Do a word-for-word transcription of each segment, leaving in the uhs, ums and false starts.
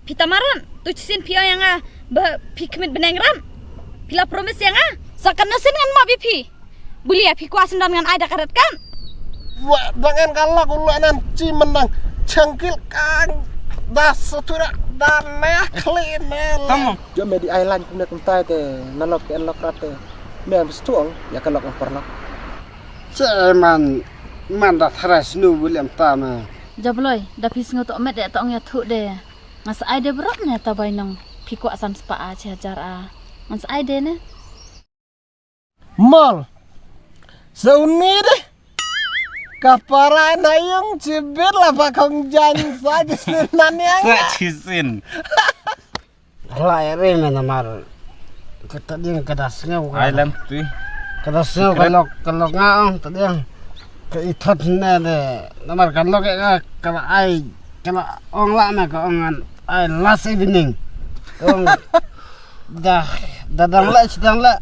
Phi tamaran, tu shisien phi ong ïa nga ba phi khmih bneng rat. Phi la promise ïa nga. Sa katno sien ngan map ïa phi. Buli ïa phi kwah sendon ngan ai da ka rat kan. Wa dangan kalok u la nan chi menang. Changkil kang da sutura da meh kli meh. Tamo. Jo me di ai lan kumne kumtai te nalok ke lok rat te. Me am stuang ïa kalok ang parlok. Che man man da thara snu buli am ta me. Jabloi, da phi sngew tok met de tong ïa thu de. Nga sa ai de brok ne ta bai nong phi kwah san spah a chi hajar a. Ngan sa ai de ne. Mol. Sa uni de. Ka para na yung chibit la pa kong jan sa jisin nan yang. Sa jisin. Lai re me namar. Kata ding kada sngew ka. Ai lam tu. Kada sngew ka lok ka lok nga ong ta ding. Ka i thot ne de namar ka lok ka ka ai ka la ong la me ka ong an ai last evening. Ka ong da da dang la chi dang la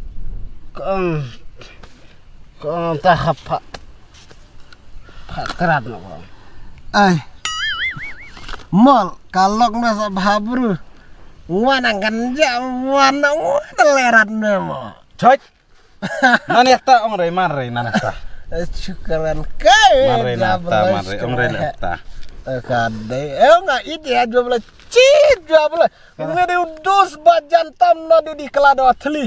ka ong ka ong ta khap pha pha krat no ka ong. Ai mol ka lok me sa bha bru. Wan ang kan ja wan na wan lerat me mo. Choi. Nani ta ong rei man rei nani ta. Shukran kai. Man rei na ta man rei ong rei na ta. Ka dei ong a idi a jom la chi jom la. Ngi di udus ba jan tam na di di kala do thli.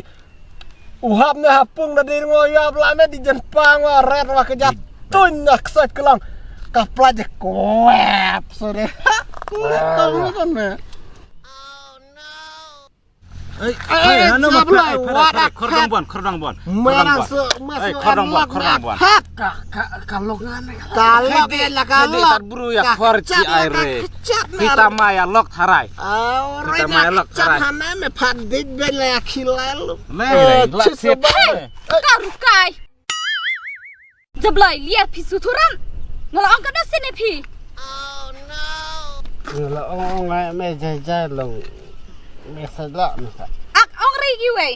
U hap ne hapung na di ngo ya bla me di jan pang wa ret wa ka jat tun na ksat kelang. Ka pla je kwep sore. Kwep tong ni kan me. Ai, ai, hanu ma pla ai pla khordong bon khordong bon. Mera so ma so khordong bon khordong bon. Ka ka ka lok ngan ka lok la ka lok tar bru ya khor chi ai re. Kita ma ya lok tharai. Kita ma ya lok tharai. Hana me phat dit ben la ya khilal. Le la sip. Ka rukai. Jablai lia phi suturan. Nga la ong ka da sini phi. Nga la ong ong ngai me jai jai long. Me sa la me sa. Ak ong rei gi wei.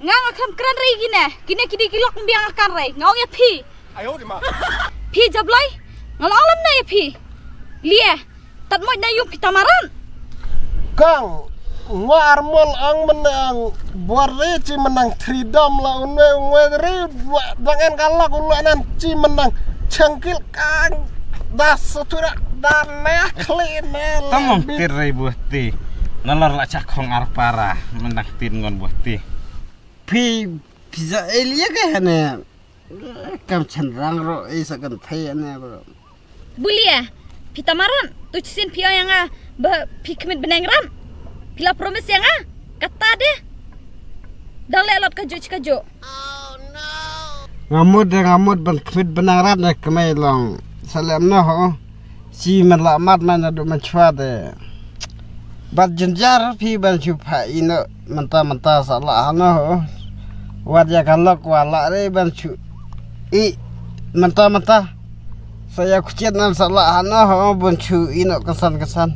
Nga nga kham kran rei gi ne. Kine kidi ki lok mbiang akan rei. Nga ong ya phi. Phi jablai. Nga la ong lam na ya phi. Lia. Tat moj na yung phi tamaran. Kang ngwa armol ang menang buar re chi menang tridom la unwe unwe re dang en kalak ulu anan chi menang changkil kang das sutura dan meh kli meh. Tamong tir re buah ti. Nalor la chak khong arpara menang tir ngon buah ti. Phi phi za elia ke hane. Kam chan rang ro ei sa kan thei ane bro. Bulia, phi tamaran, tu chisin phi ong ïa nga ba phi khmih bneng ran. Phi la promise ïa nga, kata de. Dang leh lot kajuh chi kajuh. Nga mut de nga mut ban khmih bneng ran de kmai long. Sa lem no ho. Chi man la mat man adu man chwa de. Bat jynjar phi ban shu pha ino mynta mynta sa la hano ho. Wat ya ka lok wa la re ban shu i mynta mynta. Sa ya kuchet nan sa la hano ho ban shu ino kesan kesan.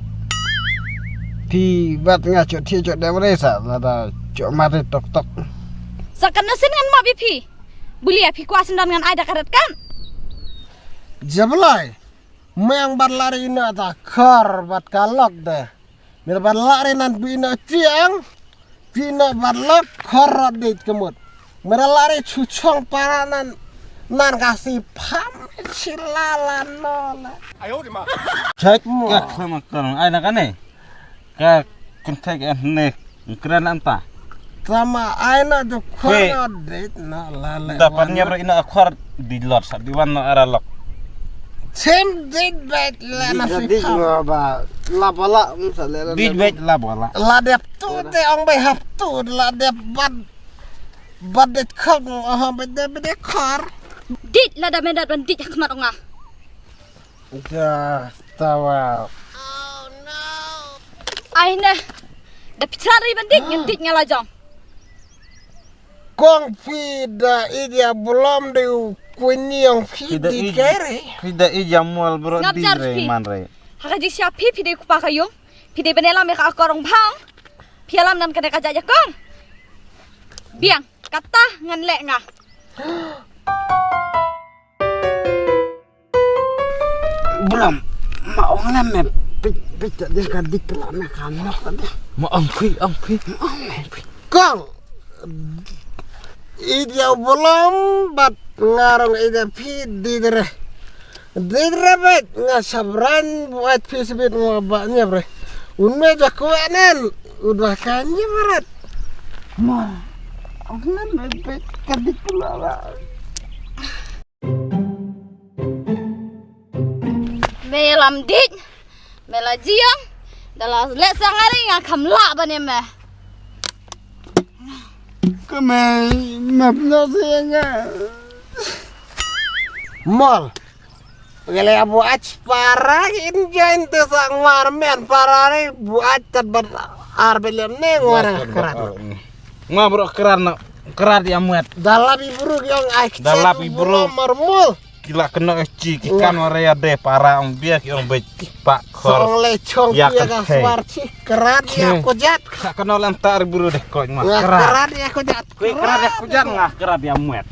Phi bat nga chot thi chot de re sa la da chot mari tok tok. Sa kan nasin ngan ma bi phi. Bulia phi kwa sindan ngan ai da karet kan. Jablai. Meng bat lari ina ta khar bat kalok de. Mir bat lari nan bi ina chiang. Bi ina bat lok khar rat dit kemut. Mir lari chuchong para nan nan kasi pam chilala no la. Ayo di ma. Chek mo. Ka khama kar ai na kane. Ka kunthek eh ne kren anta. Tama ai na du khor date na la le. Da pan nyabra ina akhor di lor sa di wan no ara lok. Same date bet la na di si kham. Ba la bala sa le di bet la bala. La dep tu te ong bai hap tu la dep bad bad det kham aha bet de bet de khor. Dit la da medat ban dit khmat ong ah. Ja, tawa. Ai ne. Da pichari ban dik ngan dik ngala jong. Kong phi da idia bulom de u kuni ong phi di kere. Phi da idia mual bro di re man re. Haka ji sia phi phi de kupa kayung. Phi de benela me ka korong bang. Phi alam nan kane ka jaja kong. Biang kata ngan le nga. Bram, ma ong lem me pit Te dei ka dik pla me ka nok ka dei. Ma ong phi, ong phi. Kong. Ida u Blom bad nga rong ida phi didre. Didre bet nga sabran buat phi sebit nga ba nyep re. Un me ja kuanen. Udah ka nyep rat. Ma. Ong nan me bet ka dik pla la. Me lam dik. Me la jiong. Da la leh sa nga ri nga kham lah ban ïa me. Kemei, map noh sa ïa nga. Mol. Nga leh buaid para kin join te sa ngwar men para ri buaid tad bad ar billion ne ngwar krat. Ngwar bro krat na krat ïa mwet. Da lap i bru ki ong ai. Da lap i bru. Mar mol. Ki la kynnoh chi ki kan wara ïa de para ong bia ki ong beit ki pak khor. Song le chong ïa ka swar chi krat ïa ko jat. Ka kynnoh lam tar bru de ko ma krat. Krat ïa ko jat. Ko krat ïa ko jat nga krat ïa mwet.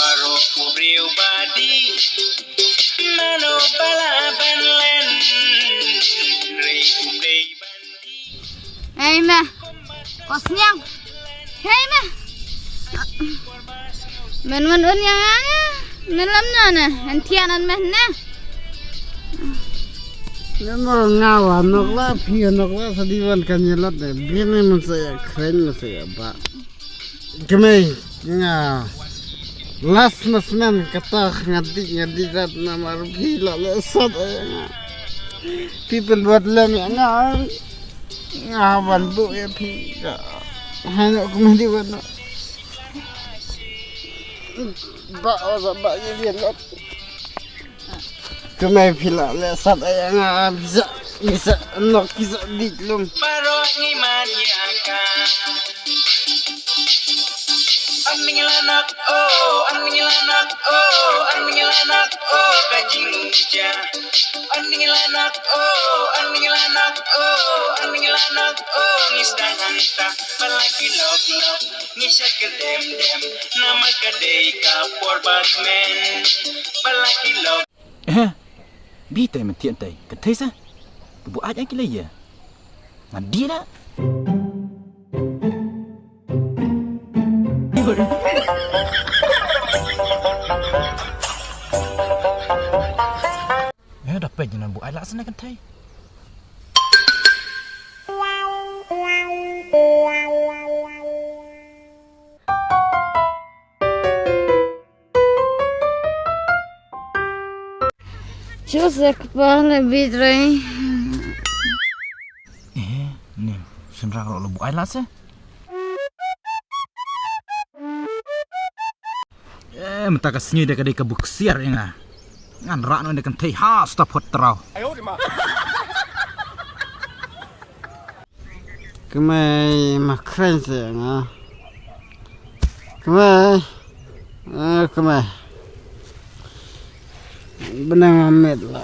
Baroh u briew ba dih mano ba lah ban len. Rei u briew ba dih. Hei me. Ko sniang. Hei me. Men wan un ïa nga. Men lam na ne. An thian an me ne. Ne mo nga wa nok la phi nok la sa di wan kan ïa lat ne. Bien ne man sa ïa kren man sa ïa ba. Kemei nga. Las mas men kata nga dik nga dik rat namar phi la le sat ïa nga. Phi pynwad lem ïa nga. Nga ban buh ïa phi. Hai no kumne di wan no. Ba o sa ba ïa ïa no. Kemei phi la le sat ïa nga bisa bisa nok bisa dik lum. Baroh ngi man ïa ka. An ngi la nak oh, an ngi la nak oh, an ngi la nak oh ka jingja. An ngi la nak oh, an ngi la nak oh, an ngi la nak oh ngi sdang hangta. Ba la ki lok lok ngi sha ka dem dem. Namar ka dei ka por bad men. Ba la ki lok. Eh, bi te men tian te ka thei sa. Ka buaid ai ki la ïa. Ngan di la. Eh, da peit nan buaid la sa ne kan thei. Joseph kpa le bit rei. Eh, ne, shynrang ruh la buaid la se. Eh, mynta ka sngi de ka dei ka buksiar ïa nga. Ngan rah noh de kan thei ha sta phot trau. Kemei ma kren se nga. Kemei. Eh, kemei. Benang amit la.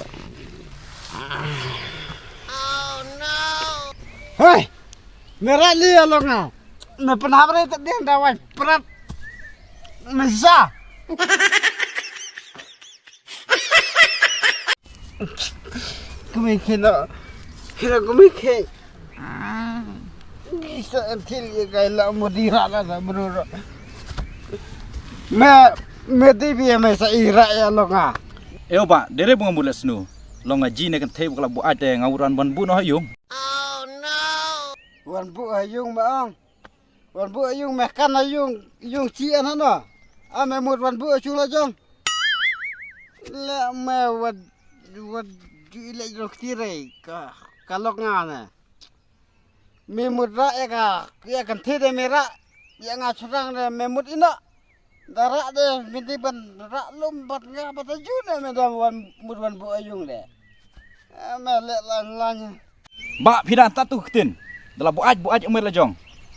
Hei! Me rah li ïa long nga. Me pynhap re te dien da wai prat. Me sa. Kemei khe no. Khe no kemei khe. Isa antil ye kai la mo di ra la sa bro ro. Me me di bi me sa ira ya lo nga. Eo ba dere bunga mule snu. Lo nga ji ne kan thei bukla bu ate nga uran ban bu no ha yung. Wan bu ha yung ma ong. Wan bu ha yung me kan ha yung yung chi an ha no. A me mut wan bu ha chu la jong. Le me wad wad ju ile jong kti re ka ka lok nga ne. Me mut ra e ka ya kan the de me ra ya nga churang de me mut ina. Da ra de me di ban ra lum bat nga bat ju ne me da wan mut wan bu ayung de. Me le lan lan. Ba phi dan tatu ktin. Da la bu aj bu aj umir la jong.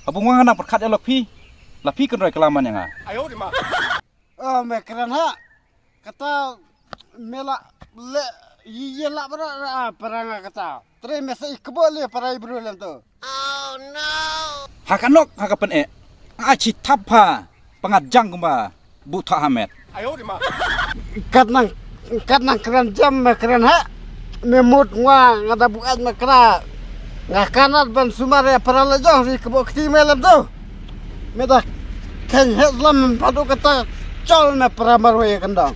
Abu nga na perkat ya lok phi. La phi kan roi kelaman ya nga. Ayo di ma. Oh me kran ha. Kata me la le yi ye la bara para nga kata. Tre me sa ikbo le para ibru lem tu. Ha ka nok ha ka pen e. A chi thap ha pangat jang kumba bu tha hamet. Kat nang Kat nang kren jam me kren ha. Me mut ngwa nga da buaid me kra. Nga kanat ban sumar ïa para la jong ri kebo kti me lem tu. Me da khen het lam padu kata chol me para marwei kandang.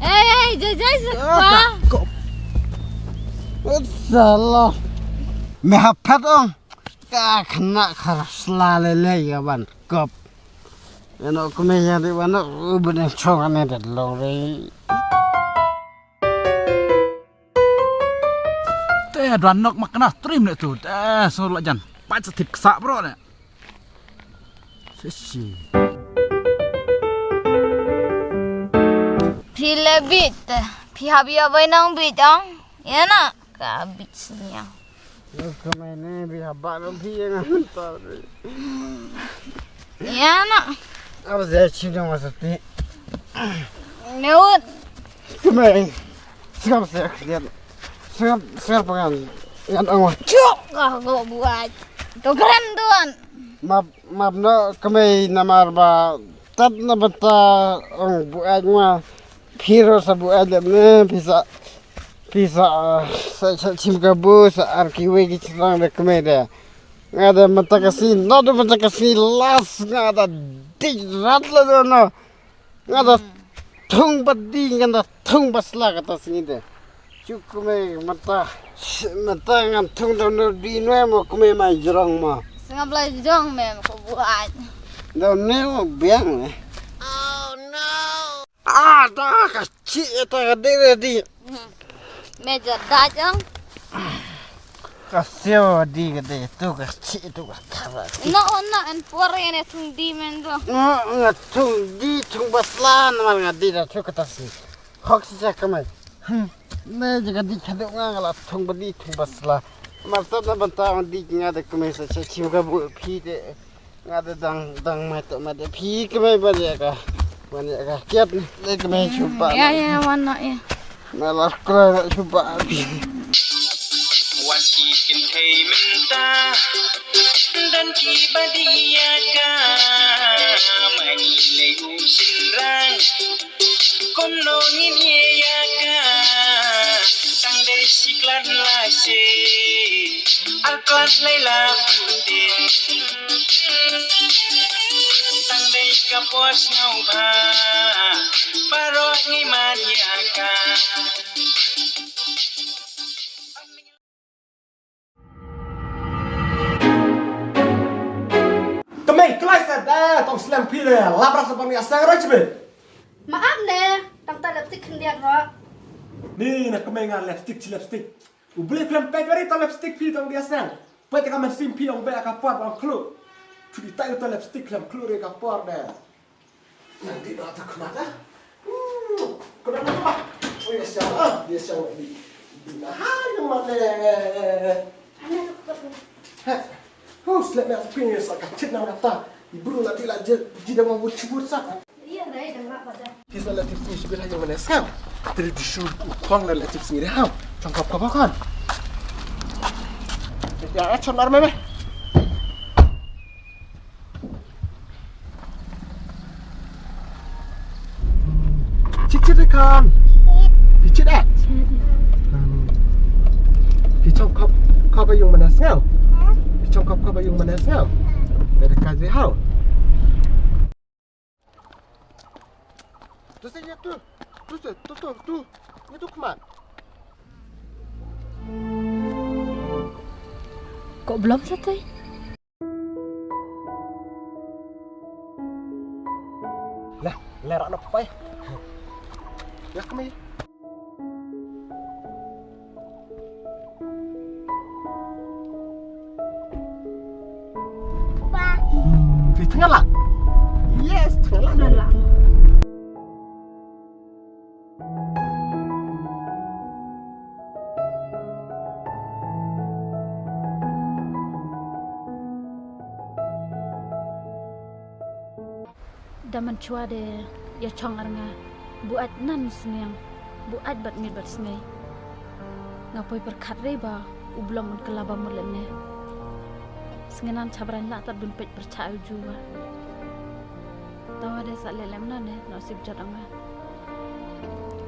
Ei ei jai jai sa. Ko. Salah. Me ha phat ong. Ka khna khar sla le le ya ban kop. Eno kme ya de ban u ban chong ane de long re. Te dwan nok mak na stream le tu. Te so la jan. Pat sa tip ksa bro le. Sisi. Phi le bit. Phi hab ya bai nang bit ang. Ya na. Ka bit snya. Lo kme ne bi hab ba lo phi ya ngan ta. Ya na. Ab ze chi dong sa ti. Meut. Kme. Sngap se khlian. Sngap sngap ngan. Ngan ang wa. Chok ka go buat. To kren duan. Map map no kme namar ba tat na bata ong buat ngwa. Phi ro sa buat le ne phi sa phi sa sa sa chim ka bu sa ar ki we ki chang de kme de. Nga da mata ka si no da mata ka si las nga da dik rat la do no. Nga da thung ba di nga da thung ba sla ka ta si de. Chu kme mata mata ngan thung da no di no mo kme ma jrong ma. Sngap la jong me ko buat. Da ne mo biang ne. Oh no. Ah, ta ka chi ta ka de de di. Me ja da jang. Ka sio di ka de tu ka chi tu ka ta ba. No, no, en por en e thung di men do. No, nga thung di thung basla na mar nga di da tu ka ta si. Hok si sa ka mai. Hmm. Ne ja ka di ka do nga nga la thung ba di thung basla. Mar ta na ban ta di nga de ka mai sa sa chi ka bu phi de. Nga da dang dang mai to ma de phi kmai ba de ka. Ba de ka kiat ne kmai chupa. Ya ya wan no ya. Na la kra chupa phi. Wat ki kin thei mynta. Dan ki ba di ya ka. Mani le u sin rang. Kumno ngin ïa ïa ka. Tang dei shi klan la shi. Ar klan lai la putin. Tang dei ka por sngewbha. Baroh ngi man ïa ka. Kmei kloi sa da tong slem phi le labra sa pang ïa sang roi chibit. Ma ap ne tang ta lipstick khyndiat ro. Ni na kmei nga lipstick chi lipstick. U ble klem pek ri ta lipstick phi tong dia sang. Pek ka man sim phi ong be ka pat ong klu. Chudi ta u ta lipstick klem klu ri ka por de. Nang di na ta khmat ah. Kena nama? Oh ya siapa? Dia siapa di? Di mahal yang mana? Heh. Hus lek nak pin sa ka chit nama kata. Ibru la di la je jida ma wut chibut sa. Iya dai dang apa dah. Kisa la tip sini sibir hanya mana sa. Teri di shu kong la la tip sini deh ha. Chong kap kap kan. Ya chon mar meme. Chit chit kan. Phi chit eh. Phi chong kop kop yung mana sngau. Phi chong kop kop yung mana sngau. Dari kaji hau. Tu sini tu. Tu tu tu tu. Itu kemat. Kok belum satu? Lah, lerak nak pai. Ya kami. Phi thnga la. Yes, thnga la. Da man chwa de ya chong ar nga buat nan sniang buat bat mit bat sngai. Nga poi perkhat re ba u blong un kela ba mut lem ne. Sngenan chabran la tat bun pet percha u ju ba. Tawa de sa lelem na ne no sip jot anga.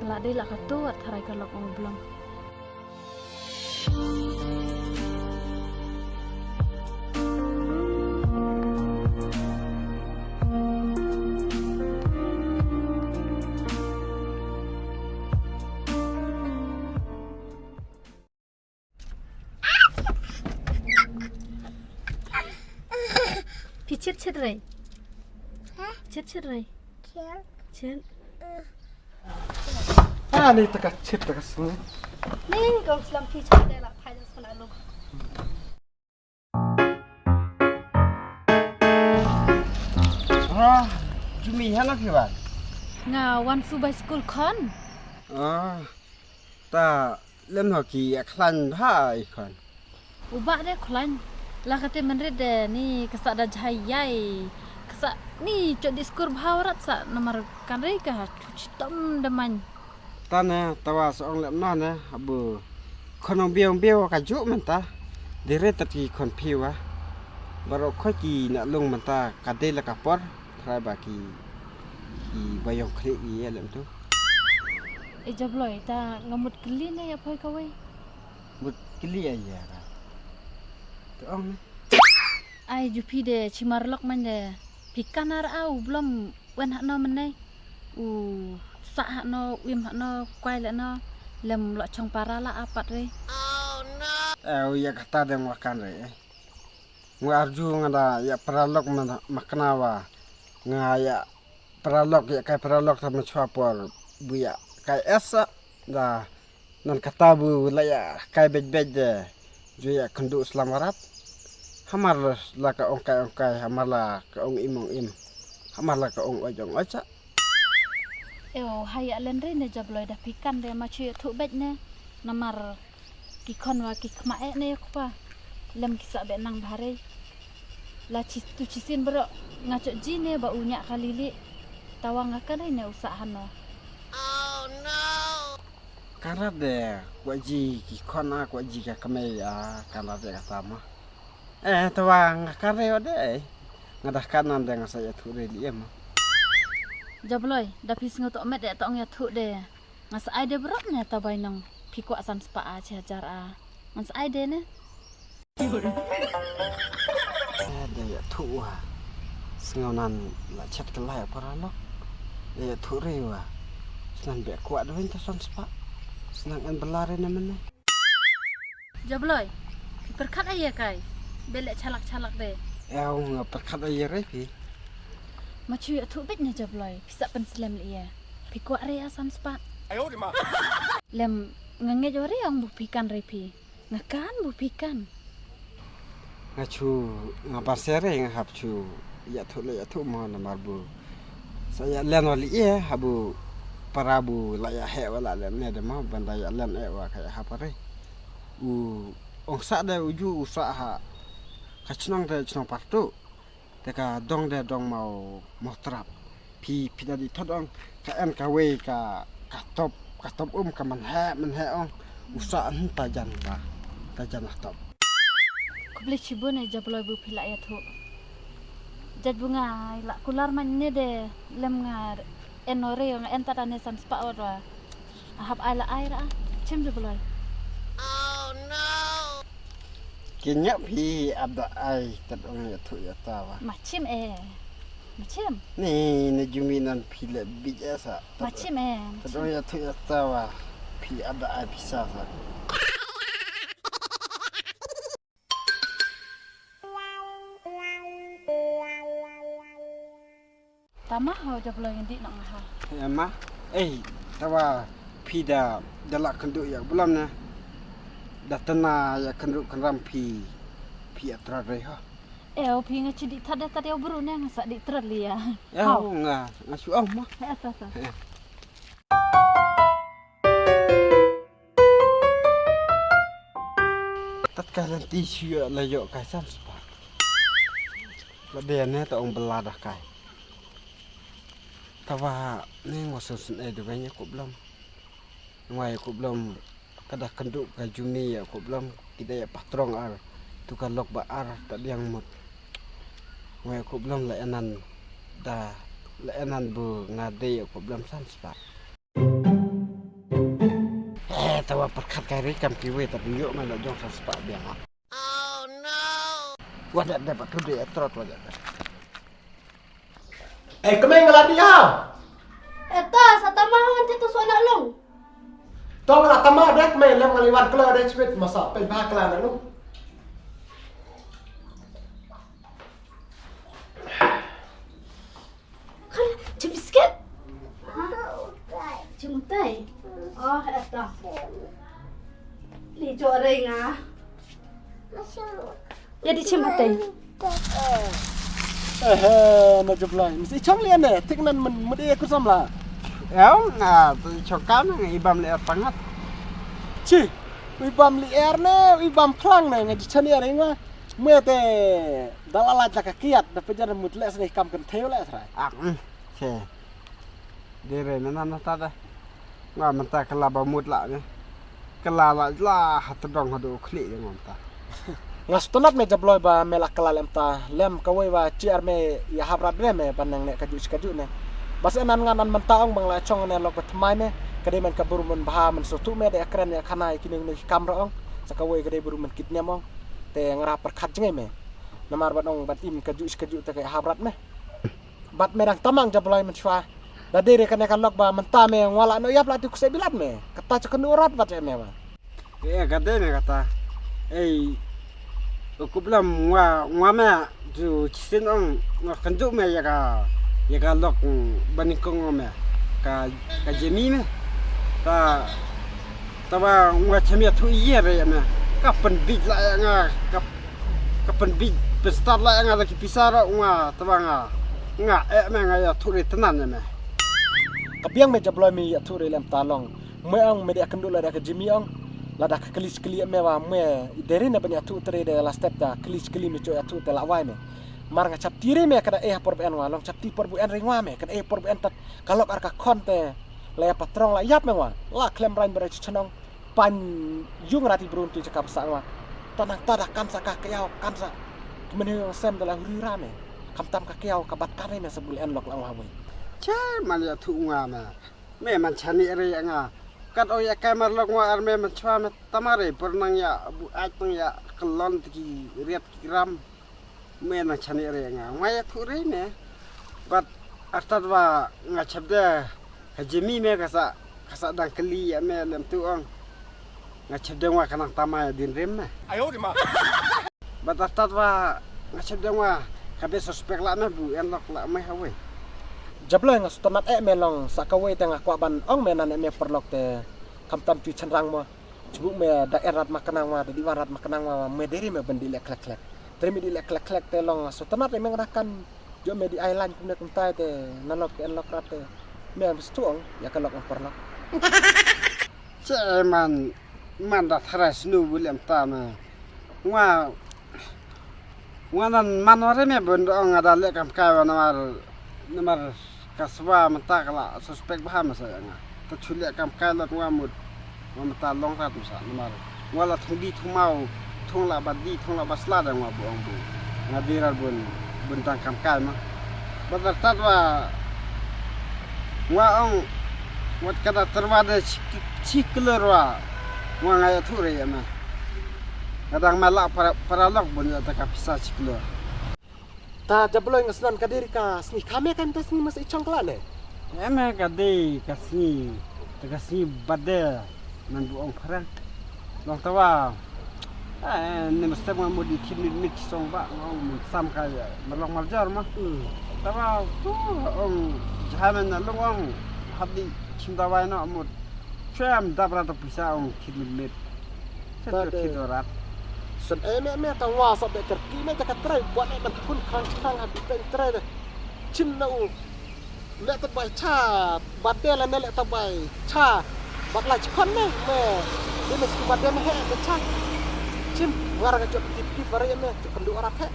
La dei la kato wat tharai ka lok ong blong. Phi chit chit rei. Ha? Chit chit rei. Chit. Chit. Ah, ni taka chit taka sini. Ni kong slam phi chit de la phai das kana lu. Ah, Jumi hana phi wan. Nga wan su bai school khon. Ah. Ta lem ho ki ïa khlaiñ bha i khon. U bah de khlaiñ. La kate mynrit de ni ka sa da jai ïai. Ka sa ni chot di skur bha warat sa namar kan rei ka ha chu chitom de mañ. Ta ne tawa sa ong lem no ne abu khon ong biang biang ka ju mynta. Di re tat ki khon phi wa. Baro khoi ki na lung mynta ka dei la ka por. Trai ba ki ki ba yong khri ki ïa lem tu. E Jabloi ta nga mut kli ne ïa phoi kawei. Mut kli ai ïa ka. Tu ong ne. Ai ju phi de chimar lok man de. Phi kanar a u blom wen hano menai. U sa hano u im hano kwai le no. Lem lo chong para la apat re. Eh, u ïa kata de ngwa kan re eh. Nga arju nga da ïa paralok ma, ma kna wa. Nga ïa paralok ïa kai paralok ta ma chwa por bu ïa kai esa da nan kata bu la ïa kai bej bej de. Ju ïa kyndu slam warat. Hamar la ka ong kai ong kai, hamar la ka ong im ong im. Hamar la ka ong oj ong oj sa. Ew, ha ïa len re ne Jabloi da phi kan de ma chu ïa thu bej ne. Namar ki khon wa ki khma eh ne ïa kpa. Lem ki sa be nang bha re. La chi tu chi sin bro nga chot ji ne ba u nya ka lili. Tawa nga kan re ne u sa hano. Kan rat de kwa ji ki khon a kwa ji ka kmei a kan rat de ka tama. Eh, tawa nga kan re wa de eh. Nga dah kan nan de nga sa ïa thu re li em. Jabloi, da phi sngew to met de to ong ïa thu de. Nga sa ai de bro ne ta bai nong phi kwah san spah a chi hajar a. Ngan sa ai de ne. Eh, da ïa thu wa. Sngew nan la chat ka lai para lok. Da ïa thu re wa. Snan be kwah de win ta san spah. Snan en bela re ne mene. Jabloi, phi pyrkhat ai ïa kai. Be le chalak chalak de. Ew nga pyrkhat ai ïa re phi. Ma chu ïa thu bej ne Jabloi, phi sa pynslem le ïa. Phi kwah re a san spah. Lem nga ngej wa re ong bu phi kan re phi. Nga kan bu phi kan. Nga chu nga ba se re nga hap chu ïa thu le ïa thu mo namar bu. Sa ïa len wa le ïa ha bu para bu la ïa he wa la len ne de mo ban da ïa len e wa ka ïa hap re. U ong sa de u ju u sa ha ka chnong de chnong partu. Te ka dong de dong mau mau trap. Phi phi da di thot ong ka en ka wei ka ka top ka top um ka man he man he ong. U sa an ta jan ba ta jan ha top. Khublei chibun e Jabloi bu phi la ïa thu. Jat bu nga la kular man ne de lem nga en ore nga en ta da ne san spah ora. Hap ai la ai ra. Chim Jabloi. Ki nya phi ap da ai tad ong ïa thu ïa ta wa. Ma chim eh. Ma chim. Ni ni jumi nan phi le bij eh sa. Ma chim eh. Tad ong ïa thu ïa ta wa. Phi ap da ai pisa sa. Tama ho Jabloi ngan dih nok ngaha. Ema. Eh, tawa phi da da la kyndu ïa Blom ne. Da tena ïa kyndu kynram phi phi atra rei ho. Eh, phi nga chi dih tad da tad ïa bru ne nga sa dih trat li ïa. Ya nga nga su ong ma. He ta ta. Tat kai lynti shu ïoh la ïoh kai san spah. La dei ne ta ong bela da kai. Tawa ne ngwa sngewsynei da wei ïa ku Blom. Ngwa ïa ku Blom ka da kynduh ka juni ïa ku Blom ki da ïa patrong ar tu ka lok ba ar ta diang mut. Ngwa ïa ku Blom la enan da la enan bu nga dei ïa ku Blom san spah. Tawa pyrkhat kai ri kam kiwei ta ïoh man la jong sa spah biang. Wa da da ba tu de trot wa da. Eh, kemeng la dia. Eta sa tama hon te tu sona long. Tong la tama dek me lem ngali wan klo de chwit masa pe ba kla na lu. Kan chim biscuit. Chim utai. Oh, eta. Li jo renga. Ya di chim utai. Eh, na Jablai. Mesti chong lian ne. Tik nan men mede aku samla. Em, na tu chong kam ne ibam le pangat. Chi, ibam li er ne, ibam klang ne ngaji chani are nga. Mete dalala jaka kiat da pejan mut le sene kam kan theu le srai. Ak. Che. Dere na na ta da. Nga mynta ka la ba mut la ne. Ka la la la ha tdong ha do khli de ngam ta. Nga stunat me Jabloi ba me la ka la lem ta lem ka wei wa chi ar me ya hap rat re me ban nang ne ka ju ka ju ne. Bas nan nga nan mynta ong bang la chong ne lok ba tmai me ka de men ka buru men bha men so tu me de akren ya khana ki ne ki kam ra ong sa ka wei ka de buru men kit ne mong te nga ra perkhat jngai me. Namar ban ong ban im ka ju ka ju te ka ya hap rat me. Bad me dang tamang Jabloi mynshwa. Da dei re kane ka lok ba mynta me ngwa la no yap la tu kuse bilat me. Kata cha kanu rat bad me ba. Eh, ka dei me kata. Ei. Ukup lam ngwa ngwa me tu chisin ong ngwa kanju me ya ka ya ka lok banikong ong me. Ka ka jemi me. Ta ta ba ngwa chamia tu iye re ya me. Ka pen big la ya nga ka ka pen big pen start la ya nga la ki pisa ra ngwa ta ba nga. Nga eh me nga ya tu re tenan ya me. Ka biang me Jabloi me ya tu re lem ta long. Me ong me de akan du la da ka jimi ong. La da ka klis kli me wa me deri na bani atu tre de la step da klis kli me cho atu te la wai me. Mar nga chap tiri me kada eh por ben wa long chap ti por bu en ring wa me kada eh por bu en tat ka lok ar ka khon te la ya patrong la yap me wa la klem rain bere chnong pan yung rati brun tu chaka bsa wa. Tanang tada kan sa ka kayau kan sa kmen yung sem da la huri ra me. Kam tam ka kayau ka bat ka re me sa bul en lok la wa we. Che man ya tu wa me. Me man chani re ya nga. Kat o ya kai mar lok ngwa ar me man chwa me tamare por nang ya bu ait nang ya kelon tiki riat ki ram. Me nang chani re ya nga. Ngwa ya thu re me. Bat artat wa nga chap de ka jemi me ka sa ka sa dang keli ya me lem tu ong. Nga chap de ngwa ka nang tama ya din rem me. Ayo di ma. Ba tat tat wa nga chep deng wa ka be suspek la me bu en lok la me ha wei. Jabloi nga sutanat eh me long sa ka wei te nga kwah ban ong me nan eh me perlok te kam tam tu chen rang mo. Chibuk me da en rat ma kenang wa da di wan rat ma kenang wa me deri me ben di lek klek klek. Deri me di lek klek klek te long sutanat eh me nga kan jo me di ai lan kumne kumtai te nan lok en lok rat te me am stu ong ya ka lok ong perlok. Che man man da thara snu bu lem ta me. Ngwa ngwa nan man ware me bun do nga da le kam kai wa namar namar ka swa mata ka la suspek bha ma sa nga. Ta chu le kam kai lot ngwa mut ngwa mata long rat ma sa namar ngwa la thung di thung mau thung la ba di thung la ba sla da ngwa bu ong bu nga di rar bun bun tang kam kai ma. Ba tar tat wa ngwa ong wat ka da tar wa de chi klur wa ngwa nga ya thu re ya ma. Nga dang ma la para para lok bun ya ta ka pisa chi klur. Ta Jabloi nga snan ka dei ka sngi ka me kan ta sngi mas i chong kla ne. Em ka dei ka sngi ta ka sngi bade man bu ong pharang. Long ta wa. Eh, ni mas tem nga mut i thim ni mit song ba nga ong mun sam ka ya. Mar long mar jar ma. Hmm. Ta wa tu ong jahan na long ong hap di chim ta wa na mut. Chwem dap rat pisa ong thim ni mit. Sa tu thim rat. San eh me me ta wa sa be ter ki me ta ka trai buat eh ban phun khang khang ha bi peng trai de. Chim na u. Le ta bai cha, bat de la ne le ta bai cha. Bat la chikon ne me. Di me sku bat de me he me cha. Chim war ga jop ti ti fare me tu kendu arap he.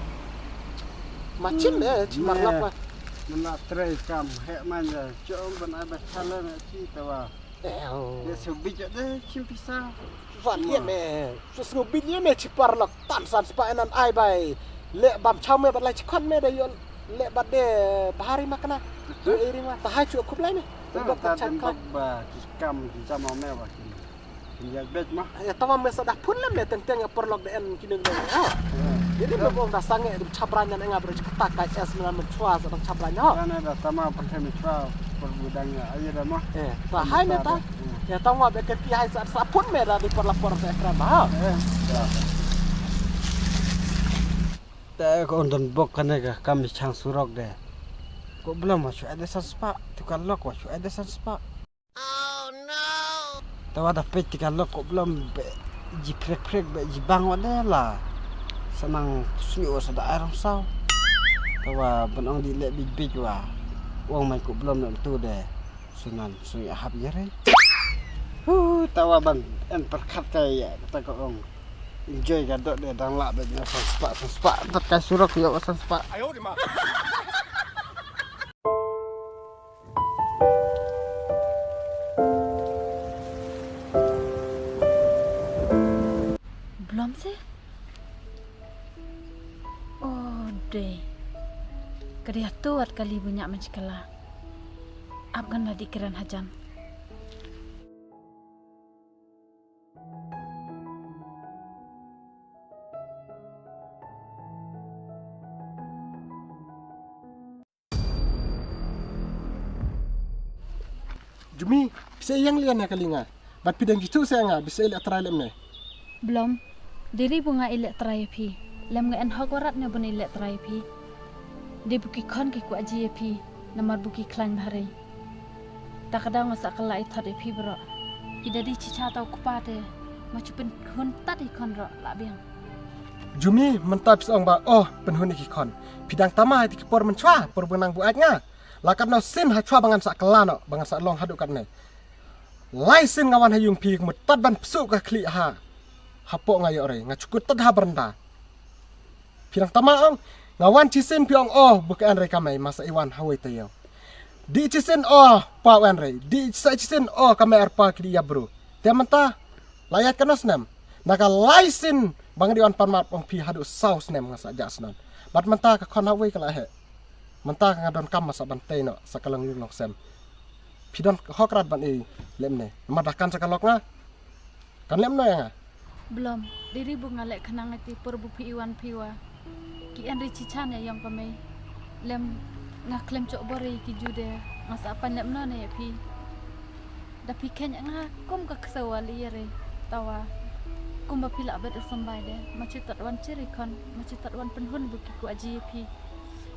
Ma chim me chim mar lap ma. Mena trei kam he man ja chom ban ai ba cha le me chi ta wa. Eh. Ye su bi ja de chim pisa. Van ye me. Su sngewbit ïa me chi paralok tan san spah nan ai bai. Leh bam chaw me bad lai chi khon me da ïoh leh bad de bahari ma kane. Ïoh iri ma ta hai chu khublei me. Bok ta chan khan. Ba ki kam ki jam me ba ki. Ïa beit ma. Ïa tama me sa da phun lem me teng teng ïa paralok da en kine ne. Ha. Ïa ni me bong da sangeh da chapra nya nga bro kata kai es me na me chwa sa da chapra nya. Ïa na da tama pun me chwa por budang ïa ai da ma. Eh, ta hai me ta. Ïa tama be ke pi hai sa sa phun me da di por la por sa ekra ma. Ha. Te ko don bok kane ka kam chang surok de. Ko belum ma chu ai de san spa, tu ka lok wa chu ai de san spa. Te wa da peit ti ka lok ko belum be ji prek prek be ji bang wa de la. Sa nang sngew sa da ai rong saw. Te wa ban ong di leh bit bit wa. Ong man ko belum na tu de. Sunan sui hap ïa re. Hu, te wa ban en pyrkhat ka ïa kata ko ong. Enjoy ka dok de dang lah be na san spa san spa. Tat ka surok ïa wa san spa. Blom se? Oh, dei. Ka dei hato wat kali bunyak man chikala. Ap ngan la di kiran hajan. Jumi, phi sa ïeng lian ïa ka linga. Bad phi dang jithuh sa ïa nga, phi sa ïaleh trai lem ne. Blom, dei ri bu nga ïaleh trai ïa phi. Lem nga en hok warat ne bun ïaleh trai ïa phi. Dei bu ki khon ki kwah ji ïa phi, namar bu ki khlaiñ bha rei. Ta ka daw nga sa kylla i thot ïa phi bro. I da dei chicha ta u kpa te, ma chu pynhun tat i khon ro la biang. Jumi, mynta phi sa ong ba oh pynhun ïa ki khon. Phi dang tama ha ki por mynchwa, por ba nang buaid nga. La katno sien ha chwa ba ngan sa kylla noh, ba ngan sa long haduh katne. Lai sien nga wan ha ïung phi, mut tat ban psu ka khlieh ha. Hapoh nga ïoh re, nga chukut tat ha baranda. Phi dang tama ong, nga wan chi sien phi ong oh, bu ka en re kamai, ma sa i wan ha wei taïew. Di chi sien oh, pa u en re, di sa chi sien oh, kamai ar pa ki di ïa bru. Te mynta, la ïaid katno snem. Na ka lai sien, ba nga di wan pan map ong phi haduh saw snem nga sa jah snan. Bad mynta ka khon ha wei ka la heh. Mynta ka nga don kam ma sa ban tei noh, sa ka long ïung long sem. Phi don hok rat ban i lem ne. Ma da kan sa ka lok nga. Kan lem no ïa nga. Blom, dei ri bu nga leh khnang ati por bu phi i wan phi wa. Ki en ri chi chan ïa yong ka mei. Lem nga khlem chok bor ïa ki ju de. Nga sa pan lem no ne ïa phi. Da phi khein nga kum ka ksew wa li ïa re. Tawa. Kum ba phi la bet u symbai de. Ma chi tat wan chi ri khon. Ma chi tat wan pynhun bu ki kwah ji ïa phi.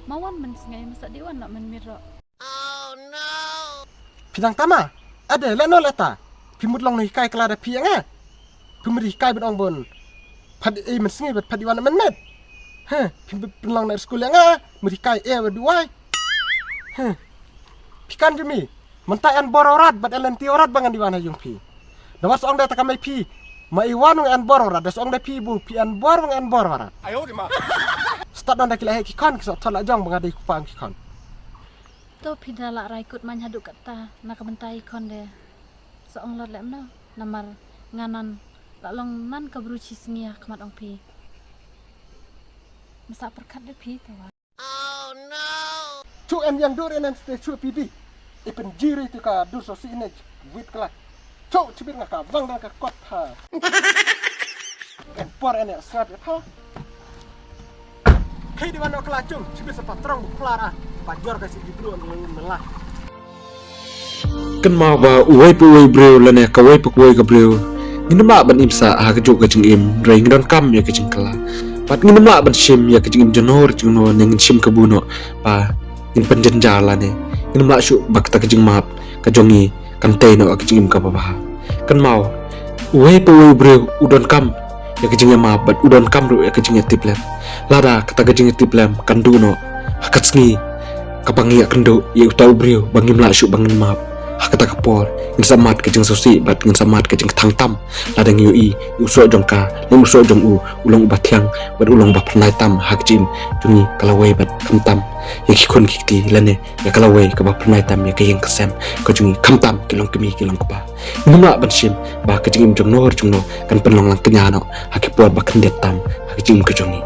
Ma wan mynsngai ma sa di wan na mynmiet ro. Phi dang tama? Ade, leh no leh ta. Phi mut long no hikai kala da phi ïa nga. Phi mut hikai bad ong bun. Phat ei mynsngi bad phat i wan mynmiet. He, phi mut pynlong na skul ïa nga. Mut hikai e wa duwai. He. Phi kan jumi. Mynta en bor orat bad en lenti orat ba ngan di wan ha ïung phi. Da wa sa ong da ta ka mei phi. Ma i wan ong en bor orat, da sa ong da phi bu phi en bor ong en bor orat. Stad don da ki la he ki khon ki sa thot la jong ba nga dei ku pang ki khon. To phi da la rai kut man haduh katta na ka bynta i khon de. Sa ong lot lem no, namar nga nan la long nan ka bru chi sngi ha khmat ong phi. Ma sa pyrkhat de phi to wa. Chu en yang dur en en ste chu pi bi. I pynjiri tu ka dur so si ne wit kla. Chu chibit nga ka wang da ka kot ha. En por en ya sngap ya pha. Khi di wan kla chung chibit sa patrong bu kla ra. Pa jor ka si di bru en la. Kynmaw ba uwei pa uwei briew lane kawei pa kawei ka briew. Ngin ym lah ban im sah ha kajuh ka jingim, hynrei ngi donkam ïa ka jingkylla. Bad ngin ym lah ban shim ïa ka jingim jano re jano ne ngin shim kabu noh ba ngin pynjynjar lane ngin ym lah shuh ba kata ka jingmap ka jong ngi kan tei noh ïa ka jingim kaba bha. Kynmaw uwei pa uwei u briew u donkam ïa ka jingïamap bad u donkam ruh ïa ka jingïatiplem. Lada kata ka jingïatiplem kan duh noh ha ka sngi kaba ngi ïakynduh ïa uta u briew ba ngim lah shuh ba ngin map. Ha kata ka por ngin sa mad ka jingsngewsih bad ngin sa mad ka jingthang tam. Lada ngi ïohi u soh jong ka lane u soh jong u u long uba thiang bad u long uba phyrnai tam ha ka jingim jong ngi ka lawei bad khamtam ïa ki khun ki kti lane ïa ka lawei kaba phyrnai tam ïa ka ïing ka sem ka jong ngi khamtam ki long kmie ki long kpa. Ngim lah ban shim ba ka jingim jong no re jong no kan pynlong lang kñia noh ha ki por ba khyndiat tam ha ka jingim ka jong ngi.